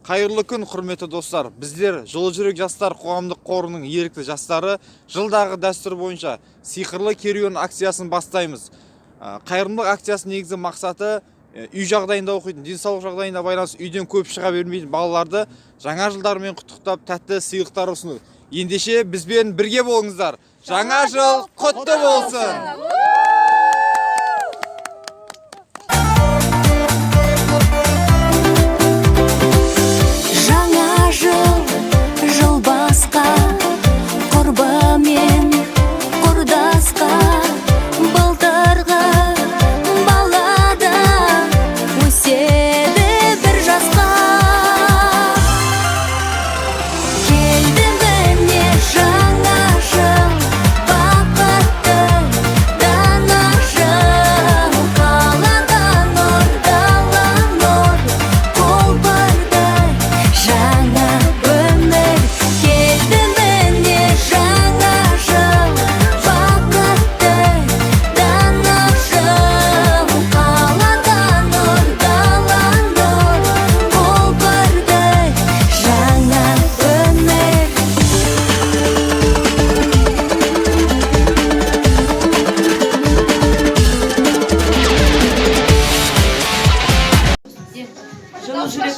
Қайырлы күн, құрметті достар! Біздер, «Жылы жүрек жастар» қоғамдық қорының ерікті жастары, жылдағы дәстүр бойынша «Сиқырлы керуен» акциясын бастаймыз. Қайырымдылық акциясының негізгі мақсаты үй жағдайында оқитын, денсаулық жағдайына байланысты үйден көп шыға бермейтін балаларды жаңа жылдармен құттықтап, тәтті сыйлықтар ұсыну. Ендеше, бізбен бірге болыңыздар! Жаңа жыл құтты болсын! Жаңа жыл, жыл басқа, құрбымен құрдасқа, былтырғы балада өседі бір жасқа. Келді, міне, жаңа жыл, бақытты дана жыл, қалада нұр, дала нұр, құлпырды жаңа өмір. Келді, міне, жаңа жыл, бақытты дана жыл, қалада нұр, дала нұр, құлпырды жаңа өмір. «Жылы жүрек»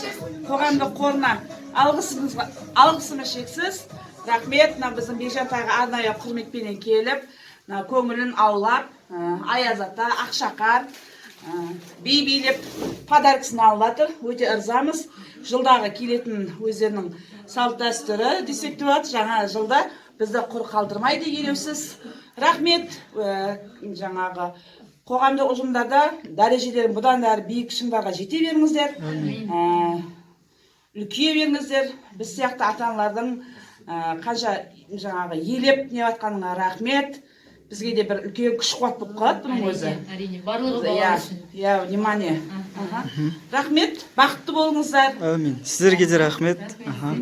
қоғамдық қорына алғысымыз шексіз. Рахмет! Мына біздің Бекжан тайға арнайы құрметпенен келіп, мына көңілін аулап, аяз ата, ақшақар, би билеп, подаркасын алып жатыр. Өте ырзамыз. Жылдағы келетін өздерінің салт дәстүрі десек те болады, жаңа жылда бізді құр қалдырмайды елеусіз. Рахмет! Жаңағы қоғамдық ұжымдарда дәрежелерін бұдан да әрі биік шыңдарға жете беріңіздер, үлкейе беріңіздер. Біз сияқты ата аналардың қанша жаңағы елеп не жатқаныңа рахмет. Бізге де бір үлкен күш қуат болып қалады бұның өзі. Әрине, барлығы Иә. бала үшін. Иә, внимание. Аха. Рахмет, бақытты болыңыздар! Әумин! Сіздерге де рахмет. Аха.